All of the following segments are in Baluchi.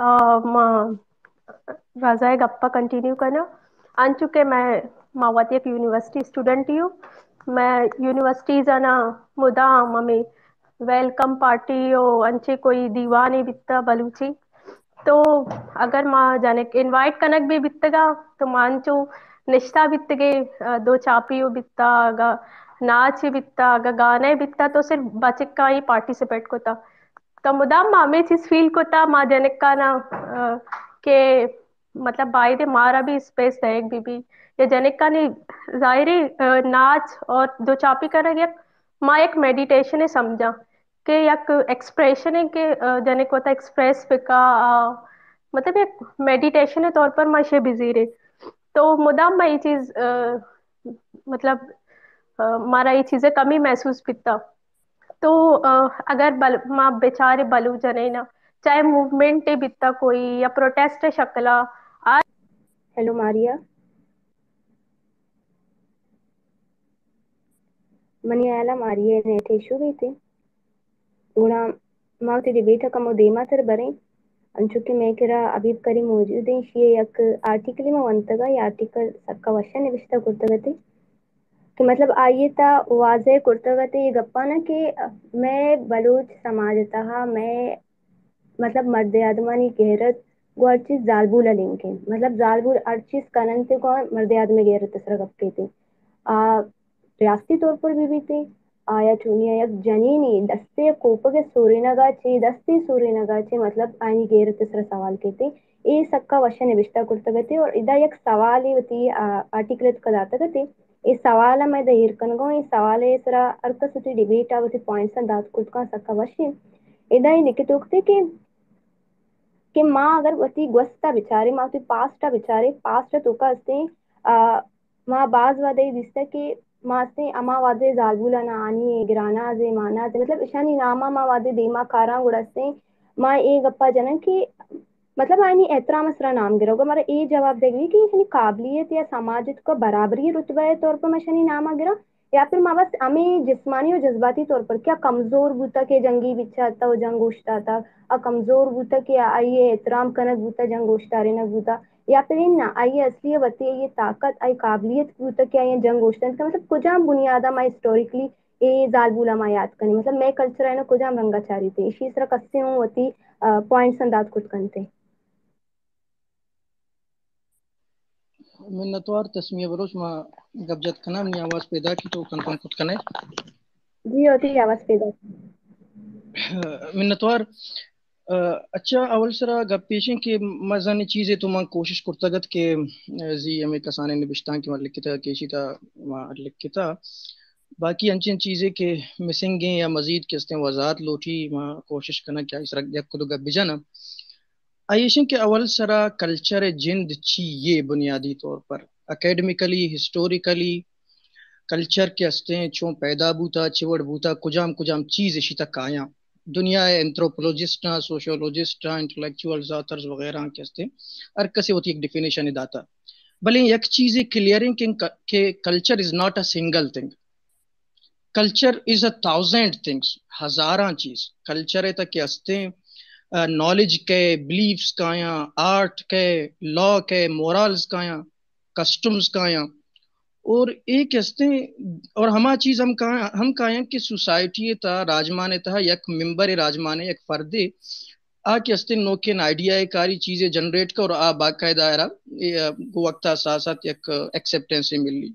آ، ما رضا ءِ گپ ءَ کنٹینیو کناں۔ انچو کہ مئے، ما وت یک یونیورسٹی اسٹوڈنٹ یوں، مئے یونیورسٹیز ءَ نا مدام ہمے ویلکم پارٹی و انچیں کوئی دیوانے بیتا بلوچی، تو اگر ما جنک انوائٹ کنگ بھی بیتگا تو ما انچو نشتہ بیتگے، آ، دو چاپی و بیتا، اگا ناچ بیتا، اگا گانے بیتا تو صرف بچکاں ہی پارٹیسپیٹ کتا۔ تو مدام ما ہمے چیز فیل کتا، ما جنکانا، آ، کہ مطلب بائدے مارا بھی اسپیس دئیگ بہ بی، یا جنکانی ظاہری، آ، ناچ اور دو چاپی کنگ یک، ما یک میڈیٹیشن سمجھاں کہ یک ایکسپریشن ہے کہ، آ، جنک وتا ایکسپریس بکا، آ، مطلب یک میڈیٹیشن طور پر ما اسے بزیرے۔ تو مدام ما یہ چیز، آ، مطلب، آ، مارا یہ چیزیں کمی محسوس بیتا۔ تو، آ، اگر بل-، ما بچارے بلوچ جنینا، چاہے موومنٹ بیتا کوئی یا پروٹیسٹ شکلا، آ، ہیلو ماریا، منی ہیالا ماریا نیٹ ایشو بیتے۔ گڑا ما وتی ڈیبیٹ ء کمو دیما تر بریں۔ انچو کہ مئے کرا حبیب کریم موجود ایں، ایشی ء یک آرٹیکلے ما ونتگ ء، اے آرٹیکل سکا وشیں نبشتہ کرتگ ات کہ مطلب آئی ء تہا واضح کرتگ ات اے گپاں کہ مئے بلوچ سماج ء تہا مئے مطلب مرد آدمانی غیرت گوں ہر چیز زالبول ء لنک انت۔ مطلب زالبول ہر چیز کن انت گوں مرد آدمی غیرت ء سرا گپ کیت انت۔ آ ریاستی طور پر بہ بیت انت، آیا چونیا یک جنینے دستے ء کوپگ ء سورینگ ء چہ، دستے سورینگ ء چہ مطلب آیانی غیرت ء سرا سوال کیت انت۔ اے سکا وش ء نبشتہ کرتگ ات اور ادا یک سوالے وتی، آ، آرٹیکل ء تکا داتگ ات۔ اے سوال ء من ادا ایر کنگاں، اے سوال ء سرا ہر کس وتی ڈیبیٹ ء وتی پوائنٹس ء دات کرت کن سکا وش انت۔ ادا اے لکھتوک تے کہ، کہ ما اگر وتی گوست ء بچاریں، ما وتی پاسٹ ء بچاریں، پاسٹ ء توکا استیں، آ، ما باز وھد ء دیستہ کہ ما استیں ہما وھد ء زالبول ء نہ آنی ء گراناز ء ماناز ء، مطلب اشانی نام ء ما وھد ء دیما کاراں گڑا استیں ما اے گپ ء جناں کہ مطلب آیانی احترام ء سرا نام گرگ ء مارا اے جواب دیگ بیت کہ ایشانی قابلیت یا سماج ء توکا برابری ء رتبہ ء طور پر ما اشانی نام ء گراں، یا پھر ما بس ہمے جسمانی و جذباتی طور پر کہ آ کمزور بوتگ کہ جنگی بچ ء اتگ و جنگ اوشتاتگ، آ کمزور بوتگ کہ آئی ء احترام کنگ بوتگ، جنگ اوشتارینگ بوتگ، یا پھر اناں آئی ء اصلی ء وتی آئی ء طاقت، آئی قابلیت بوتگ کہ آئی ء جنگ اوشتینت کہ مطلب کجام بنیاد ء ما ہسٹوریکلی اے زالبول ء ما یات کنیں، مطلب مئے کلچر ء کجام رنگ ء چاریت، ایشی سرا کسے اوں وتی، آ، پوائنٹس اندات کت کنت۔ منتوار تسمیہ بلوچ، ما گپ جت کناں، منی آواز پیداک انت، تو کنفرم کت کنے؟ جی، وتی آواز پیداک۔ منتوار۔ آ، اچھا، اول سرا گپ ایش انت کہ مزنیں چیزے تو من کوشش کرتگ ات کہ، آ، زی ہمے کسانیں نبشتانک کہ من لکھتگ کہ ایشی تہا ما لکھتگ۔ باقی انچیں چیزے کہ مسنگ ایں یا مزید کہ استیں وضاحت لوٹی، ما کوشش کناں کہ آئی سرا یک دو گپ بجناں۔ آئی ایش انت کہ اول سرا کلچر ء جند چی یے بنیادی طور پر؟ اکیڈمیکلی، ہسٹوریکلی، کلچر کہ استیں چون پیدا بوتا، چی وڑ بوتا، کجام کجام چیز اشی تک آیاں؟ دنیا ء اینتھروپولوجسٹ آں، سوشیولوجسٹ آں، انٹلیکچوئلز، آتھرز وغیرہ آں کہ استیں، ہر کسے وتی ایک ڈیفینیشن داتا۔ بلے یک چیزے کلیئر انت کہ، کہ culture is not a single thing. Culture is a thousand things, ہزاراں چیز۔ کلچر ء تک کہ استیں، آ، نالج کئے، بلیفز کایاں، آرٹ کئے، لا کئے، مورالز کایاں، کسٹمز کایاں۔ اور اے کہ استیں، اور ہما چیز ہم کایاں، ہم کایاں کہ سوسائٹی ء تہا، راجمان ء تہا یک ممبر راجمان ء یک فردے آ کہ استیں نوکیں آئیڈیا ء کاری چیزے جنریٹ کا اور آ باقاعدہ آرا، اے، گوں وقت ء ساتھ ساتھ یک ایکسپٹنس ملی۔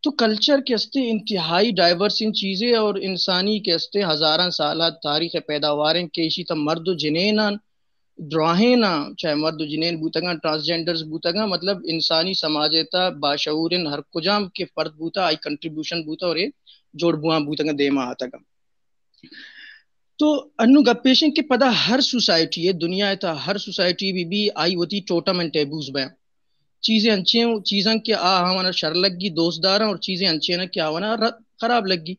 تو کلچر کہ استیں انتہائی ڈائیورسیں چیزے اور انسانی کہ استیں ہزاراں سال ء تاریخ ء پیداواریں کہ ایشی تہ مرد و جنیناں دراہیں آں، چاہے مرد و جنین بوتگاں، ٹرانسجینڈرز بوتگاں، مطلب انسانی سماج ء تہ باشعوریں ہر کجام کہ فرد بوتا، آئی کنٹریبیوشن بوتا اور اے جوڑ بوان بوتگاں، دیما آتگاں۔ تو انو گپ ایش انت کہ پدا ہر سوسائٹی ء، دنیا ء تہ ہر سوسائٹی بہ بی، آئی وتی ٹوٹم اینڈ ٹیبوز بیاں۔ چیزیں انچیں چیزاں کہ آ آوانا شر لگی، دوست داراں، اور چیزیں انچیں کہ آوانا ر-، خراب لگی۔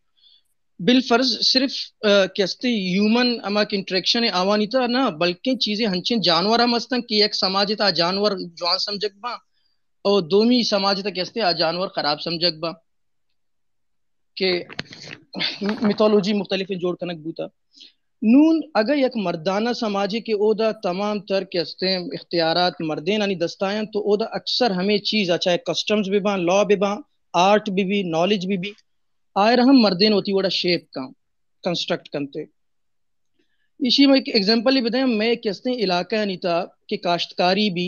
بالفرض صرف، آ، کہ استے ہیومن ہما کہ انٹریکشن ء آوانی تہ نہ، بلکیں چیزیں انچیں جانور ہم استن کہ یک سماج ء تہ آ جانور جوان سمجھگ باں، اور دومی سماج ء تہ کہ استے آ جانور خراب سمجھگ باں۔ کہ میتھولوجی مختلف جوڑ کنگ بوتا۔ نون اگہ یک مردانہ سماجے کہ اودا تمام تر کہ استیں اختیارات مردینانی دستایاں، تو اودا اکثر ہمے چیز، چاہے کسٹمز بہ باں، لا بہ باں، آرٹ بہ بی، نالج بہ بی، آئرا ہم مردین وتی وڑا شیپ کن، کنسٹرکٹ کنتے۔ ایشی ما ایک ایگزامپل ہی بدیں، مئے کہ استیں علاقہ آنی تا کہ کاشتکاری بی،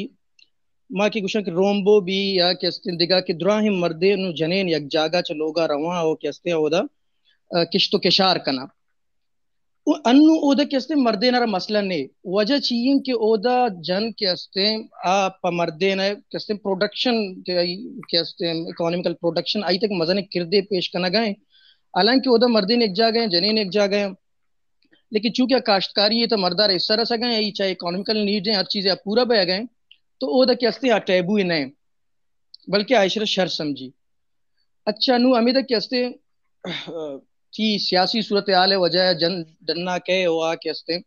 ما کہ گوشاں کہ رومبو بی یا کہ استیں دگہ کہ دراہیں مردین و جنین یک جاگہ چہ لوگا رواں و کہ استیں اودا، آ، کشت و کشار کناں۔ و انو اودا کہ استیں مردین را مسئلہ نے۔ وجہ چی ایں کہ اودا جن کہ استیں آ پہ مردین کہ استیں پروڈکشن کہ، کہ استیں اکانومیکل پروڈکشن آئی تک مزن کردے پیش کنگا ایں۔ حالانکہ اودا مردین یک جاگہ ایں، جنین یک جاگہ ایں۔ لیکن چونکہ آ کاشتکاری ہے تو مردار حصہ رسگا ایں، ای چاہے اکانومیکل نیڈ ہیں، ہر چیز پورا بہ گئے، تو اودا کہ استیں آ ٹیبو ہی نہیں، بلکہ آئشر شر سمجھی۔ اچھا، نو ہمیں کہ استیں، تھی سیاسی صورتحال ہے وجہ ہے، جن ڈنا کہے ہوا کہ استیں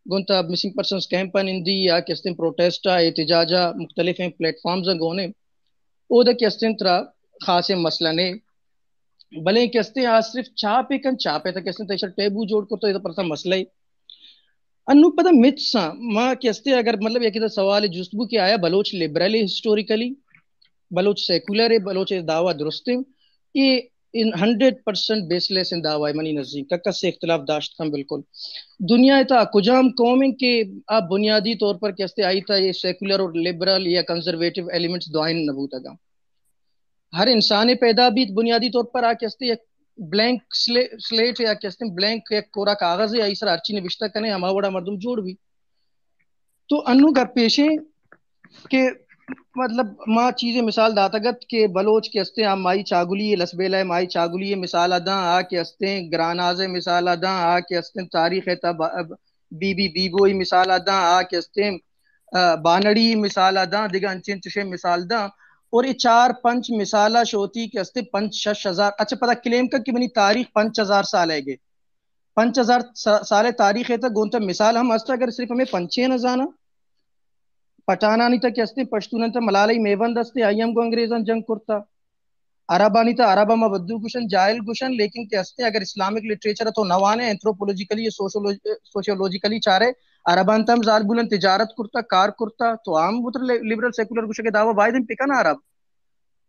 گون تا مسنگ پرسنز کیمپ نندی یا کہ استیں پروٹیسٹ، احتجاج، مختلف ہیں پلیٹ فارمز گونے، اودا کہ استیں ترا خاص مسئلہ نے۔ بلے کہ استیں آ صرف چاپے کن، چاپے تا کہ استیں تیشر ٹیبو جوڑ کرتا، یہ تو پرتا مسئلہ ہے۔ انو پدا متھس آں، ما کہ استیں اگر مطلب یکی دا سوال جست بو کہ آیا بلوچ لبرل ہے ہسٹوریکلی، بلوچ سیکولر ہے، بلوچ دعویٰ درست ہیں، یہ ان ہنڈریڈ پرسنٹ بیس لیس ہیں دعویٰ ہے منی نزدیک، کس اختلاف داشت کن بالکل۔ دنیا تا کجام قوم ہیں کہ آ بنیادی طور پر کہ استیں آئی تا یہ سیکولر اور لبرل یا کنزرویٹو ایلیمنٹس دعائیں نبوتگا۔ ہر انسانے پیدا بیت بنیادی طور پر آ کہ استیں یک بلینک سلے-، سلیٹ یا کہ استیں بلینک یک کورا کاغذ ہے، آئی سر ہرچی نبشتہ کنے ہما وڑا مردم جوڑ بی۔ تو انو گپ پیشیں کہ مطلب ما چیزیں مثال داتگت کہ بلوچ کہ استیں آ مائی چاگلی ہے، لسبیلہ ہے مائی چاگلی ہے مثال داں، آ کہ استیں گراناز ہے مثال داں، آ کہ استیں تاریخ ہے تا با-، بی بی بیبوئی مثال داں، آ کہ استیں، آ، بانڑی مثال داں، دگہ انچیں چشیں مثال داں۔ اور یہ چار پنچ مثال شوتی کہ استیں پنچ شش ہزار، اچھا پدا کلیم کن کہ منی تاریخ پنچ ہزار سال ہے گے۔ پنچ ہزار سا-، سال تاریخ ہے تا گون تا مثال ہم است اگر صرف ہمیں پنچیں نہ زانا۔ پٹھانانی تا کہ استیں پشتونان تا ملالئی میوند استیں، آئی ہم گو انگریزان جنگ کرتا۔ عربانی تا عرب ہم بدو گوشن، جاہل گوشن، لیکن کہ استیں اگر اسلامک لٹریچر تو نہ وانے، اینتھروپولوجیکلی، سوشولوج-، سوشیولوجیکلی چارے، عربان تا ہم زالبولن تجارت کرتا، کار کرتا، تو عام بوتر لے-، لبرل سیکولر گوشے کہ دعویٰ باید ہم پکن عرب۔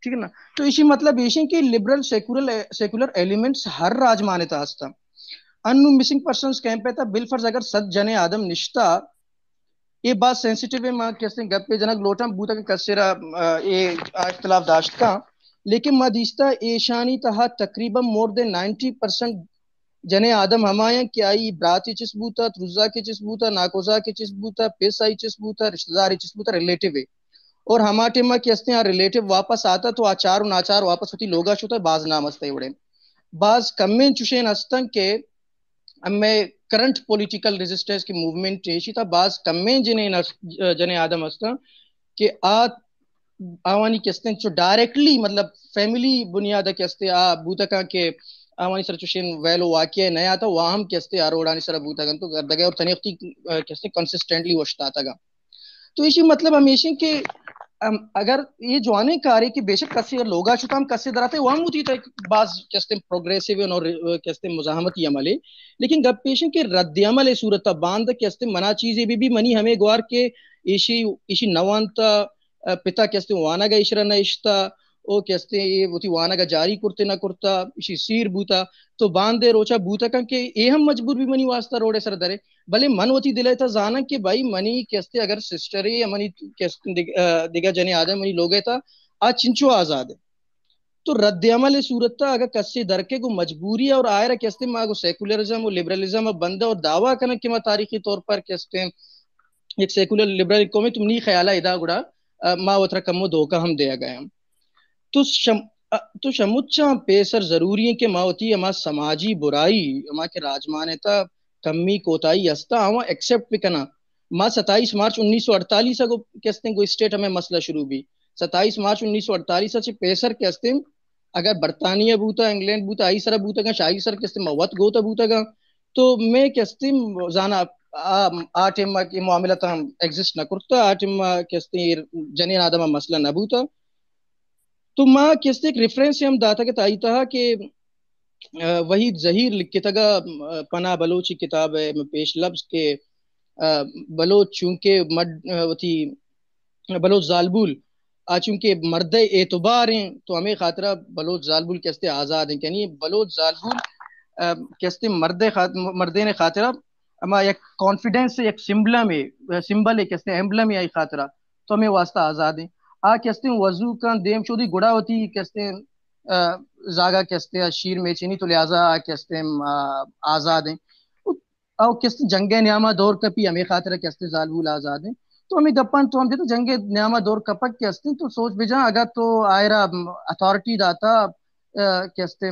ٹھیک ہے نا؟ تو اسی مطلب ایشیں کہ لبرل سیکولر، سیکولر ایلیمنٹس ہر راج مانے تا ہستا۔ انو مسنگ پرسنز کیمپ ہے تا بالفرض اگر صد جنے آدم نشتا، اے باز سینسیٹیو ہے، ما کہ استیں گپے جنگ لوٹاں، بوتگ کسے را، آ، اے اختلاف داشت کاں، لیکن ما دیستا ایشانی تہا تقریباً مور دین نائنٹی پرسنٹ جنیں آدم ہمایاں کہ آئی براتے چست بوتا، ترزاکے چست بوتا، ناکوزاکے چست بوتا، پس آئی چست بوتا، رشتہ دارے چست بوتا، ریلیٹیو ہے۔ اور ہما ٹائما کہ استیں آ ریلیٹیو واپس آتا تو آ چار و ناچار واپس وتی لوگا شتا، باز نام استا اے وڑیں۔ باز کمیں چشیں استن کہ ہمے کرنٹ پولیٹیکل ریزسٹنس کی موومنٹ ایشی تا باز کمیں جنین اس-، جنیں آدم ہستاں کہ آ، آوانی کہ استیں چو ڈائریکٹلی مطلب فیملی بنیاد کہ استے آ بوتکاں کہ آوانی سر چوشیں ویلو واقعہ نہ آتا، واہم کہ استے آ روڈانی سر بوتگن تو دگہ اور تنیختی کہ استے کنسسٹنٹلی وشتاتگا۔ تو ایشی مطلب ہمیشیں کہ، ام، اگر یہ جوانیں کارے کہ بے شک کسے لوگا شتام کسے دراتے وہم ہوتی تا باز کہ استے پروگریسیو اور کہ استے مزاحمتی عملے، لیکن گپ پیشیں کہ رد عمل صورت باند کہ استے منا چیزے بھی، بھی منی ہمیں گوار کہ ایشی، ایشی نوانتا، ا، پتا کہ استے وانگا ایشرا نہ اشتا، او کہ استے اے وتی وانگا جاری کرتے نہ کرتا، ایشی سیر بوتا، تو باندے روچا بوتا کن کہ اے ہم مجبور بھی منی واسطہ روڈے سر درے۔ بلے من وتی دل ء تا زاناں کہ بھائی منی کہ استے اگر سسٹرے یا منی کہ استے دگ-، ا، دگہ جنے آدم منی لوگ ء تا آ چنچو آزاد ہے۔ تو رد عمل صورت تا اگر کسے درکے گو مجبوری ہے اور آئرا کہ استے ما گو سیکولرزم و لبرلزم بندہ اور دعویٰ کناں کہ ما تاریخی طور پر کہ استے یک سیکولر لبرل قومے، تو منی خیال ء ادا گڑا، ا، ما وترا کمو دھوکہ ہم دیا گئے ہم۔ تو شم-، ا، تو شموچاں پیسر ضروری ہیں کہ ما وتی ہما سماجی برائی، ہما کہ راجمان ء تا کمی کوتاہی ہستا، آواں ایکسپٹ بکناں۔ ما ستائیس مارچ انیس سو اڑتالیس ء گو کہ استیں گو اسٹیٹ ہمیں مسئلہ شروع بھی۔ ستائیس مارچ انیس سو اڑتالیس ء چہ پیسر کہ استیں اگر برطانیہ بوتا، انگلینڈ بوتا، آئی سرا بوتگاں، شاہی سر کہ استیں ما وت گوتا بوتگاں، تو میں کہ استیں زانا آ، آ ٹائم ء کہ معاملہ تاں ایگزسٹ نہ کرتا، آ ٹائم ء کہ استیں جنین آدم ء مسئلہ نہ بوتا۔ تو ما کہ استیں ایک ریفرنس ہم داتا کہ تائی تہا کہ وحید زہیر لکھتگ ءَ، پناہ بلوچی کتاب ءِ پیش لبز کہ بلوچ چونکہ مڈ وتی بلوچ زالبول آ چونکہ مردے اعتبار ایں، تو ہمے خاطرہ بلوچ زالبول کہ استے آزاد ایں، یعنی بلوچ زالبول کہ استے مردے خاطر، مردین خاطرہ ہما یک کانفیڈنس، یک سمبلم اے، سمبل اے کہ استے ایمبلم اے آئی خاطرہ، تو ہمے واسطہ آزاد ایں۔ آ کہ استے وضو کن دیم چودی گڑا وتی کہ استے زاگا کہ استے شیر میچینی، تو لہذا آ کہ استے آزاد ایں۔ او کہ استے جنگ ءِ نیاما دور کپی، ہمے خاطر کہ استے زالبول آزاد ایں۔ تو ہمے گپاں تو ہم جتا جنگ ءِ نیاما دور کپگ کہ استے تو سوچ بجا، اگاں تو آئرا اتھارٹی داتا کہ استے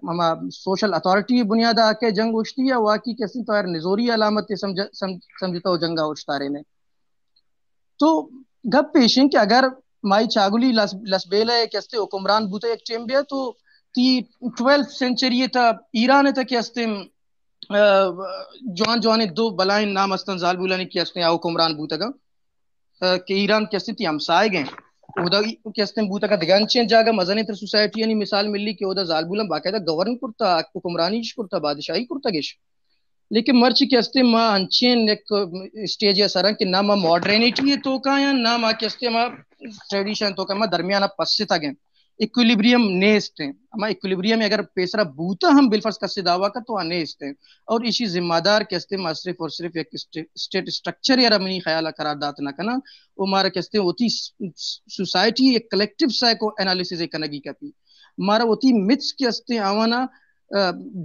ہما سوشل اتھارٹی بنیاد ءَ کہ جنگ اوشتی یا واقعی کہ استے تو آئر نزوری علامت سمجھتا ہو جنگ ءَ اوشتارے نے۔ تو گپ ایش ایں کہ اگر مائی چاگلی لس، لسبیلہ ءِ کہ استے حکمران بوتا یک ٹیم بیا تو تی ٹویلتھ سینچری ءِ تا ایران ءِ تا کہ استے جوان جوانیں دو بلائیں نام استن زالبولانی کہ استے آ حکمران بوتگاں کہ ایران کہ استے تی ہمسائگ ایں۔ اودا کہ استے بوتگاں دگہ انچیں جاگہ مزنیں تر سوسائٹی آنی مثال ملی کہ اودا زالبولاں باقاعدہ گورن کرتا، حکمرانی اش کرتا، بادشاہی کرتا گش۔ لیکن مرچی کہ استے ما انچیں یک اسٹیج ءِ سرا کہ نہ ما ماڈرنیٹی ءِ توکا یا نہ ما کہ استے ما ٹریڈیشن توکا، ما درمیان ءَ پسے تگیں، ایکویلیبریم نیست ایں۔ ہما ایکویلیبریم اگر پیسرا بوتا ہم بالفرض کسے دعویٰ کا تو آ نیست ایں۔ اور ایشی ذمہ دار کہ استے ما صرف اور صرف یک اسٹیٹ اسٹرکچر یا منی خیال ءَ قرار دات نہ کناں، او مارا کہ استے وتی سوسائٹی یک کلیکٹیو سائیکو انالیسس کنگی کپی۔ مارا وتی متس کہ استے آوانا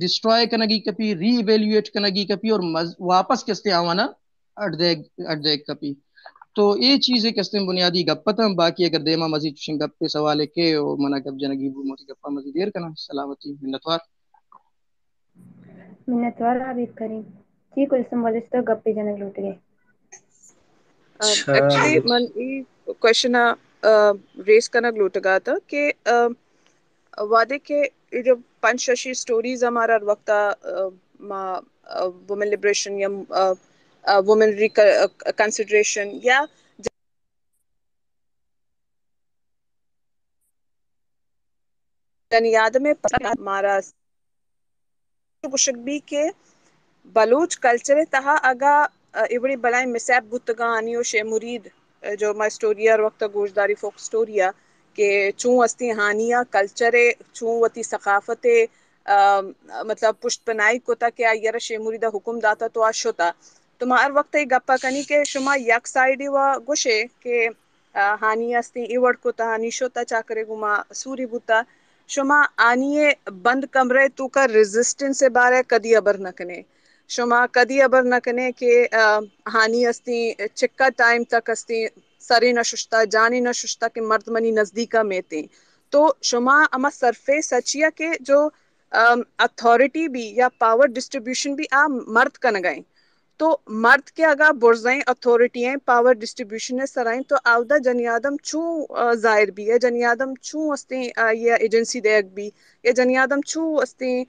ڈسٹرائے کنگی کپی، ری ایویلیویٹ کنگی کپی اور مز، واپس کہ استے آوانا اڈ دے، اڈ دے کپی۔ تو اے چیز کہ استے بنیادی گپ اتاں، باقی اگر دیما مزید چشیں گپے سوالے کہ او منا گپ جنگی بو، موتی گپا مزید دیر کناں۔ سلامتی، منتوار۔ منتوار عابد کریم۔ جی کلثوم ولش تو گپے جنگ لوٹگے۔ ایکچولی من ای کوشچن ریز کنگ لوٹگا تھا کہ وہدے کہ اے جو پنچ ششی سٹوریز ہمارا ہر وقت ما وومن لبریشن یا وومن ریکنسیڈریشن یا جنی آدم مارا گوشگ بی کہ بلوچ کلچر ءِ تہا اگا اے وڑی بلائیں مسیپ بوتگاں، آنی و شے مرید جو ما اسٹوری ہر وقت گوش داری فوک اسٹوری ءَ کہ چون استی ہانی ءَ کلچر ءَ چون وتی ثقافت ءَ مطلب پشت پنائی کتا کہ آئی ءَ را شے مرید ءَ حکم داتا تو آ شتا۔ تو ما ہر وقت اے گپا کنی کہ شما یک سائیڈی وا گوشے کہ ہانی استی اے وڑ کتا، ہانی شتا چاکرے گوما سوری بوتا۔ شما آنی ءَ بند کمرہ ءِ توکا ریزسٹنس ءِ بارے کدی ہبر نہ کنے۔ شما کدی ہبر نہ کنے کہ ہانی استی چکا ٹائم تک استی سرے نہ ششتا، جانے نہ ششتا کہ مرد منی نزدیکا میتیں۔ تو شما ہما سرفیس ءَ چیا کہ جو اتھارٹی بھی یا پاور ڈسٹریبیوشن بھی آ مرد کنگائیں۔ تو مرد کہ اگا برزیں اتھارٹی ہیں، پاور ڈسٹریبیوشن ءِ سرائیں، تو آودا جنی آدم چوں ظاہر بی یا جنی آدم چوں استیں آئی ایجنسی دیگ بی یا جنی آدم چوں استیں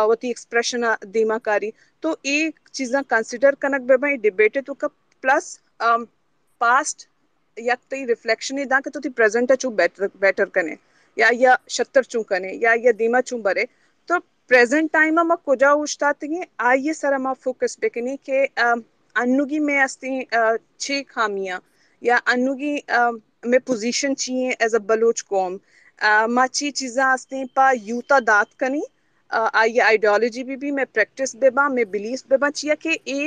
وتی ایکسپریشن دیما کاری۔ تو اے چیزاں کنسیڈر کنگ بہ بیں ڈیبیٹ ءِ توکا۔ پلس پاسٹ یک تئی ریفلیکشن داں کہ تو تئی پریزنٹ چوں بیٹر، بیٹر کنے یا یا شتر چوں کنے یا یا دیما چوں برے۔ تو پریزنٹ ٹائم ءَ ما کجا اوشتاتگیں، آئی ءِ سرا ما فوکس بکنیں کہ انوگی میں استیں چے خامیاں یا انوگی میں پوزیشن چی ہیں ایز اے بلوچ قوم، ما چی چیزاں استیں پا یوتا دات کنیں، آئی آئیڈیالوجی بھی بھی میں پریکٹس بہ باں، میں بلیف بہ باں، چیا کہ اے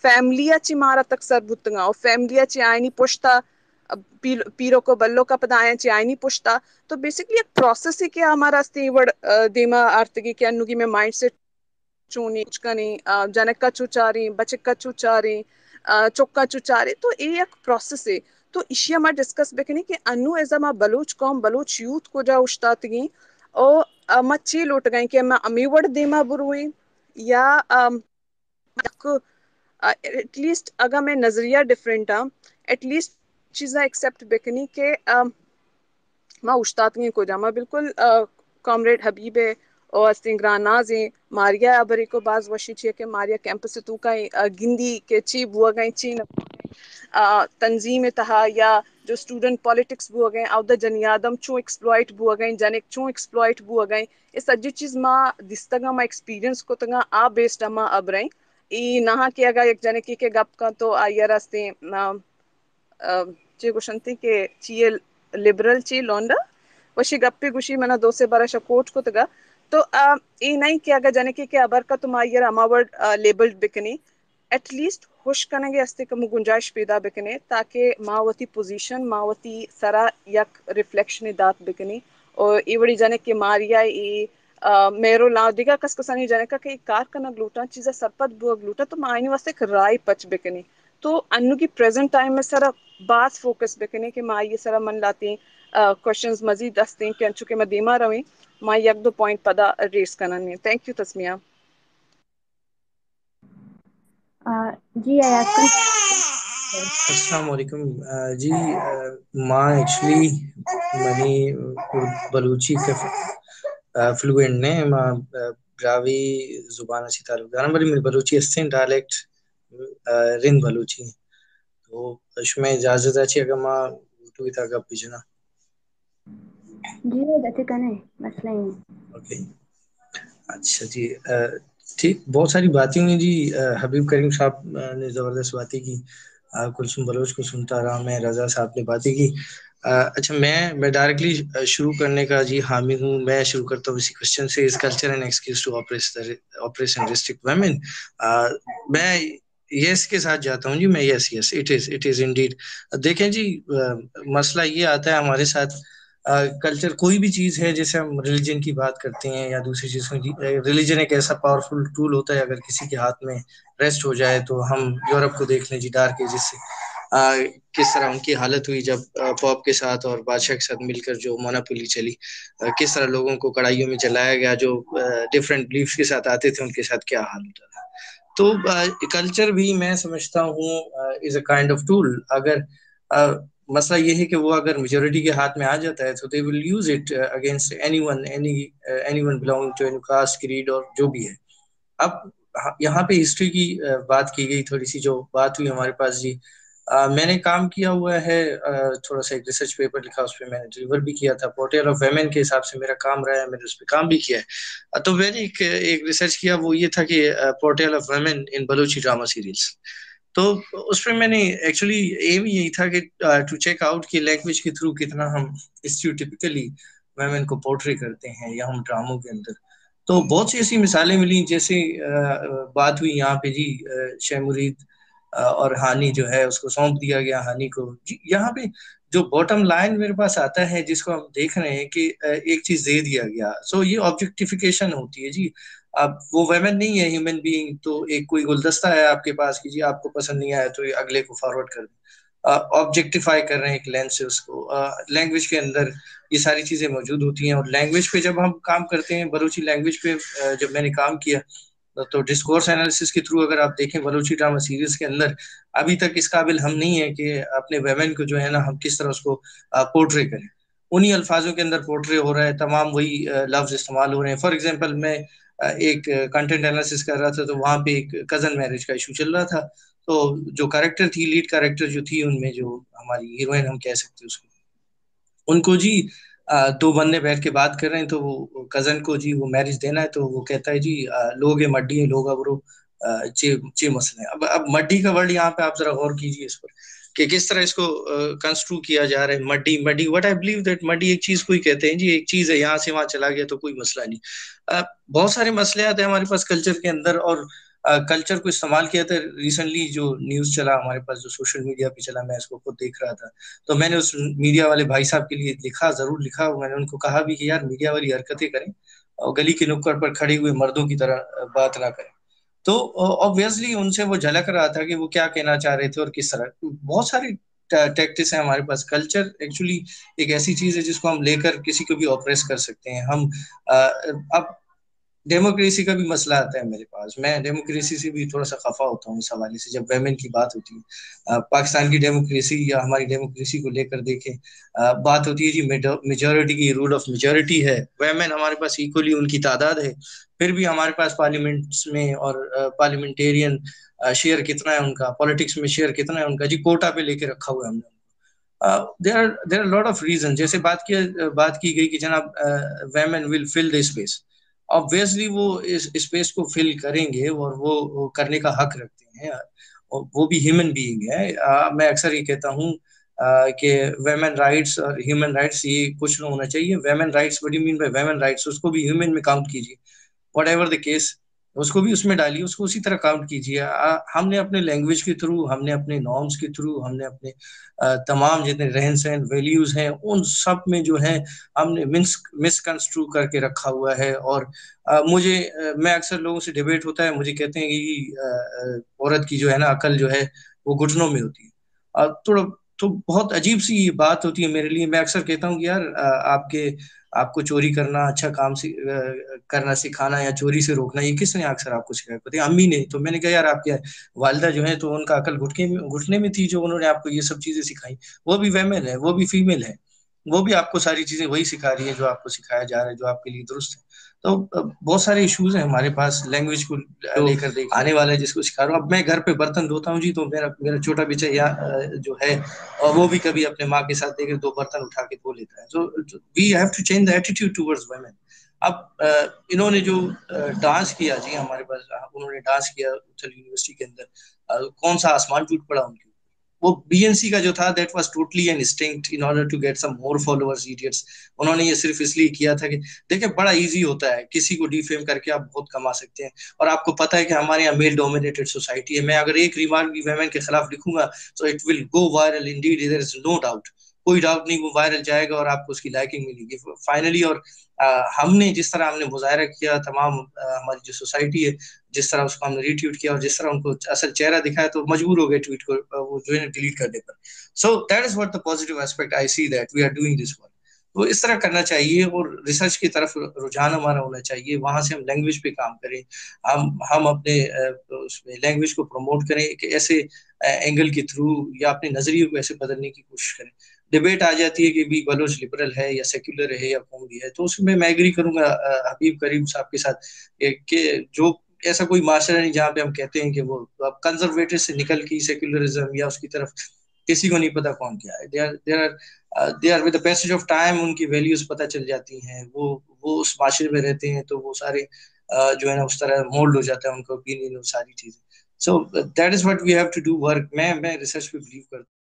فیملی ءَ چی مارا تک سر بوتگاں اور فیملی ءَ چی آئینی پشتا پیرو کو بلو کا پدا آیاں چی آئینی پشتا۔ تو بیسکلی یک پروسیس ہے کہ ہمارا استی وڑ دیما آرتگی کہ انوگی میں مائنڈ سیٹ چونی کنی، جنکا چو چاری، بچکا چو چاری، چکا چو چاری۔ تو اے یک پروسیس ہے۔ تو اشیا ما ڈسکس بکنی کہ انو ایزا ما بلوچ قوم، بلوچ یوتھ کجا اشتاتگی او ما چی لوٹگیں کہ ما امی وڑ دیما برویں یا ایٹ لیسٹ اگاں میں نظریہ ڈفرنٹ آں، ایٹ لیسٹ چیزاں ایکسپٹ بکنی کہ ما اوشتاتگیں کجا۔ ما بالکل کامریڈ حبیب ءَ او استیں گراناز ءَ ماریا ءَ بریکو باز وشی چیئے کہ ماریا کیمپس ءِ توکا گندی کہ چی بوگا چی نہ۔ تنظیم تہا یا جو اسٹوڈنٹ پالیٹکس بوگئیں، اودا جنی آدم چون ایکسپلوائٹ بوگئیں، جنک چون ایکسپلوائٹ بوگئیں، اے سجی چیز ما دیستگاں، ما ایکسپیرینس کتگاں، آ بیسڈ ما ابرئیں۔ ای نہا کہ اگا یک جنکی کہ گپ کن تو آئی ء راستیں چی گوشنتی کہ چی لبرل چی لونڈا وشی گپی گوشی، منا دو سے برا شا کوٹ کتگا۔ تو اے نہیں کہ اگا جنکی کہ ابر کا تو ما آئی ء ہما وڑ لیبلڈ بکنی، ایٹ لیسٹ ہوش کنگے ہستے کمو گنجائش پیدا بکنے، تاکہ ما وتی پوزیشن، ما وتی سرا یک ریفلیکشن دات بکنی۔ اور ای وڑی جنک کہ ماریا ای میرو لا دگہ کس کسانی جنکا کہ کار کنگ لوٹاں، چیزا سرپد بوگ لوٹاں، تو ما آئینی واسطہ ایک رائے پچ بکنی۔ تو انو کی پریزنٹ ٹائم میں سرا باز فوکس بکنی کہ ما آئی سرا من لاتی کوشچنز مزید استیں کہ انچو کہ ما دیما رویں، ما یک دو پوائنٹ پدا ریز کنن۔ تھینک یو تسمیہ۔ جی ایاز خان۔ السلام علیکم۔ جی ما ایکچولی منی بلوچی فلوئنٹ نے، ما براہوئی زبان سے تعلق دارم، بلے منی بلوچی استیں ڈائلیکٹ رند بلوچی۔ تو شما اجازت اچی اگر ما اردو تا گپ بجنا؟ جی، گتے کنے، مسئلہ ہی نہیں۔ اوکے۔ اچھا جی، ٹھیک، بہت ساری باتیں ہوئی جی۔ حبیب کریم صاحب نے زبردست باتیں کی، کلثوم بلوچ کو سنتا رہا میں، رضا صاحب نے باتیں کی۔ اچھا، میں میں ڈائریکٹلی شروع کرنے کا جی حامی ہوں۔ میں شروع کرتا ہوں اسی کوشچن سے، is culture and excuse to oppress oppress and restrict women. میں یس کے ساتھ جاتا ہوں جی میں، yes yes, it is it is indeed. دیکھیں جی، مسئلہ یہ آتا ہے ہمارے ساتھ، کلچر کوئی بھی چیز ہے، جیسے ہم ریلیجن کی بات کرتے ہیں یا دوسری چیزوں کی، ریلیجن ایک ایسا پاورفل ٹول ہوتا ہے، اگر کسی کے ہاتھ میں ریسٹ ہو جائے تو ہم یورپ کو دیکھ لیں جی، ڈارک ایجز سے کس طرح ان کی حالت ہوئی جب پاپ کے ساتھ اور بادشاہ کے ساتھ مل کر جو مونوپولی چلی، کس طرح لوگوں کو کڑاہیوں میں جلایا گیا، جو ڈفرینٹ بلیفس کے ساتھ آتے تھے ان کے ساتھ کیا حال ہوتا تھا۔ تو کلچر بھی میں سمجھتا ہوں از اے کائنڈ آف ٹول۔ اگر مسئلہ یہ ہے کہ وہ اگر میجورٹی کے ہاتھ میں آ جاتا ہے تو they will use it against anyone, any anyone belonging to any caste, creed اور جو بھی ہے۔ اب یہاں پہ ہسٹری کی بات کی گئی، تھوڑی سی جو بات ہوئی ہمارے پاس جی، میں نے کام کیا ہوا ہے، تھوڑا سا ایک ریسرچ پیپر لکھا، اس پہ میں نے ڈلیور بھی کیا تھا، پورٹریٹ آف ویمن کے حساب سے میرا کام رہا ہے، میں نے اس پہ کام بھی کیا ہے۔ تو میں نے ایک ایک ریسرچ کیا، وہ یہ تھا کہ portrait of women in Balochi drama serials. تو اس پہ میں نے ایکچولی ایم یہی تھا کہ ٹو چیک آؤٹ کہ لینگویج کے تھرو کتنا ہم اسٹیریوٹیپیکلی ویمن کو پورٹری کرتے ہیں یا ہم ڈراموں کے اندر۔ تو بہت سی ایسی مثالیں ملی، جیسے بات ہوئی یہاں پہ جی، شے مرید اور ہانی جو ہے اس کو سونپ دیا گیا، ہانی کو۔ جی، یہاں پہ جو باٹم لائن میرے پاس آتا ہے، جس کو ہم دیکھ رہے ہیں کہ ایک چیز دے دیا گیا، سو یہ آبجیکٹیفیکیشن ہوتی ہے جی۔ اب وہ ویمن نہیں ہے، ہیومن بینگ، تو ایک کوئی گلدستہ ہے آپ کے پاس کہ جی آپ کو پسند نہیں آیا تو یہ اگلے کو فارورڈ کر دیں۔ آبجیکٹیفائی کر رہے ہیں ایک لینس سے اس کو۔ لینگویج کے اندر یہ ساری چیزیں موجود ہوتی ہیں، اور لینگویج پہ جب ہم کام کرتے ہیں، بلوچی لینگویج پہ جب میں نے کام کیا تو ڈسکورس انالیسس کے تھرو اگر آپ دیکھیں بلوچی ڈرامہ سیریز کے اندر، ابھی تک اس قابل ہم نہیں ہے کہ اپنے ویمن کو جو ہے نا، ہم کس طرح اس کو پورٹری کریں۔ انہی الفاظوں کے اندر پورٹری ہو رہا ہے، تمام وہی لفظ استعمال ہو رہے ہیں۔ فار ایگزامپل، میں ایک کنٹینٹ انالیسس کر رہا تھا، تو وہاں پہ ایک کزن میرج کا ایشو چل رہا تھا۔ تو جو کریکٹر تھی، لیڈ کریکٹر جو تھی ان میں، جو ہماری ہیروئن ہم کہہ سکتے ہیں اس کو، ان کو جی دو بندے بیٹھ کے بات کر رہے ہیں، تو وہ کزن کو جی وہ میرج دینا ہے، تو وہ کہتا ہے جی لوگ مڈی ہیں، لوگ ابرو چی چی مسئلے ہیں۔ اب اب مڈی کا ورڈ یہاں پہ آپ ذرا غور کیجیے اس پر کہ کس طرح اس کو کنسٹرو کیا جا رہا ہے۔ Midi midi, what I believe that midi ایک چیز کو ہی کہتے ہیں جی، ایک چیز ہے، یہاں سے وہاں چلا گیا تو کوئی مسئلہ نہیں۔ بہت سارے مسئلے آتے ہیں ہمارے پاس کلچر کے اندر، اور کلچر کو استعمال کیا تھا۔ ریسنٹلی جو نیوز چلا ہمارے پاس، جو سوشل میڈیا پہ چلا، میں اس کو خود دیکھ رہا تھا، تو میں نے اس میڈیا والے بھائی صاحب کے لیے لکھا، ضرور لکھا، میں نے ان کو کہا بھی کہ یار، میڈیا والی حرکتیں کریں اور گلی کے نکڑ پر کھڑے ہوئے مردوں کی طرح بات نہ کریں۔ تو آبویسلی ان سے وہ جھلک رہا تھا کہ وہ کیا کہنا چاہ رہے تھے اور کس طرح۔ بہت ساری ٹیکٹس ہیں ہمارے پاس۔ کلچر ایکچولی ایک ایسی چیز ہے جس کو ہم لے کر کسی کو بھی آپریس کر سکتے ہیں ہم۔ اب ڈیموکریسی کا بھی مسئلہ آتا ہے میرے پاس. میں ڈیموکریسی سے بھی تھوڑا سا خفا ہوتا ہوں اس حوالے سے، جب ویمن کی بات ہوتی ہے. پاکستان کی ڈیموکریسی یا ہماری ڈیموکریسی کو لے کر دیکھیں، بات ہوتی ہے جی میجورٹی کی، رول آف میجورٹی ہے، ویمن ہمارے پاس ایکولی ان کی تعداد ہے، پھر بھی ہمارے پاس پارلیمنٹس میں اور پارلیمنٹیرین شیئر کتنا ہے ان کا، پالیٹکس میں شیئر کتنا ہے ان کا، جی کوٹا پہ لے کے رکھا ہوا ہے ہم نے. There are there are lot of reason. جیسے بات کیا بات کی گئی کہ جناب women will fill the space. Obviously وہ اس اسپیس کو فل کریں گے اور وہ کرنے کا حق رکھتے ہیں. اور وہ بھی ہیومن بینگ ہے. میں اکثر یہ کہتا ہوں کہ ویمن رائٹس اور ہیومن رائٹس یہ کچھ نہ ہونا چاہیے. Women rights, what you mean by women rights? اس کو بھی ہیومن میں کاؤنٹ کیجیے، وٹ ایور دا کیس، اس کو بھی اس میں ڈالیے، اس کو اسی طرح کاؤنٹ کیجیے. ہم نے اپنے لینگویج کے تھرو، ہم نے اپنے نارمس کے تھرو، ہم نے اپنے تمام جتنے رہن سہن، ویلیوز ہیں، ان سب میں جو ہے ہم نے مس مس کنسٹرو کر کے رکھا ہوا ہے. اور مجھے میں اکثر لوگوں سے ڈیبیٹ ہوتا ہے، مجھے کہتے ہیں کہ عورت کی جو ہے نا عقل جو ہے وہ گھٹنوں میں ہوتی ہے. تھوڑا تو بہت عجیب سی بات ہوتی ہے میرے لیے. میں اکثر کہتا ہوں کہ یار آپ کے آپ کو چوری کرنا، اچھا کام کرنا سکھانا یا چوری سے روکنا، یہ کس نے اکثر آپ کو سکھایا؟ کہتے ہیں امی نے. تو میں نے کہا یار آپ کے والدہ جو ہے تو ان کا عقل گھٹنے میں تھی جو انہوں نے آپ کو یہ سب چیزیں سکھائی. وہ بھی ویمن ہے، وہ بھی فیمیل ہے، وہ بھی آپ کو ساری چیزیں وہی سکھا رہی ہے جو آپ کو سکھایا جا رہا ہے، جو آپ کے لیے درست ہے. تو بہت سارے ایشوز ہیں ہمارے پاس لینگویج کو لے کر. دیکھ آنے والا ہے جس کو سکھا رہا ہوں. اب میں گھر پہ برتن دھوتا ہوں جی، تو میرا میرا چھوٹا بچہ یا جو ہے، اور وہ بھی کبھی اپنے ماں کے ساتھ دیکھ کے دو برتن اٹھا کے دھو لیتا ہے. So we have to change the attitude towards women. اب انہوں نے جو ڈانس کیا جی ہمارے پاس، انہوں نے ڈانس کیا اتھل یونیورسٹی کے اندر، کون سا آسمان ٹوٹ پڑا ان کے اوپر؟ وہ بی این سی کا جو تھا، that was totally an instinct in order to get some more followers, idiots. انہوں نے یہ صرف اس لیے کیا تھا کہ دیکھیں بڑا ایزی ہوتا ہے کسی کو ڈیفیم کر کے آپ بہت کما سکتے ہیں. اور آپ کو پتا ہے کہ ہمارے یہاں میل ڈومینیٹڈ سوسائٹی ہے. میں اگر ایک ریمارک بھی ویمن کے خلاف لکھوں گا تو it will go viral indeed, there is no doubt. کوئی ڈاؤٹ نہیں، وہ وائرل جائے گا اور آپ کو اس کی لائکنگ ملے گی فائنلی. اور ہم نے جس طرح ہم نے مظاہرہ کیا، تمام ہماری جو سوسائٹی ہے جس طرح اس کو ہم نے ریٹویٹ کیا اور جس طرح ان کو اصل چہرہ دکھایا، تو مجبور ہو گئے ٹویٹ کو وہ جو ہے ڈیلیٹ کرنے پر. So that is what the positive aspect I see, that we are doing this work. تو اس طرح کرنا چاہیے اور ریسرچ کی طرف رجحان ہمارا ہونا چاہیے، وہاں سے ہم لینگویج پہ کام کریں، ہم ہم اپنے اس میں لینگویج کو پروموٹ کریں کہ ایسے اینگل کے تھرو یا اپنے نظریے کو ایسے بدلنے کی کوشش کریں. ڈیبیٹ آ جاتی ہے کہ بھی بلوچ لبرل ہے یا سیکولر ہے یا کون بھی ہے، تو اس میں میں ایگری کروں گا حبیب کریم صاحب کے ساتھ کہ جو ایسا کوئی معاشرہ نہیں جہاں پہ ہم کہتے ہیں کہ وہ اب کنزرویٹو سے نکل کے سیکولرزم یا اس کی طرف کسی کو نہیں پتا کون کیا ہے. They are they are they are with the passage of time ان کی ویلیوز پتہ چل جاتی ہیں، وہ وہ اس معاشرے میں رہتے ہیں تو وہ سارے جو ہے نا اس طرح مولڈ ہو جاتا ہے ان کا اوپینین اور ساری چیزیں. So that is what we have to do work. میں میں ریسرچ پہ بلیو کرتا ہوں.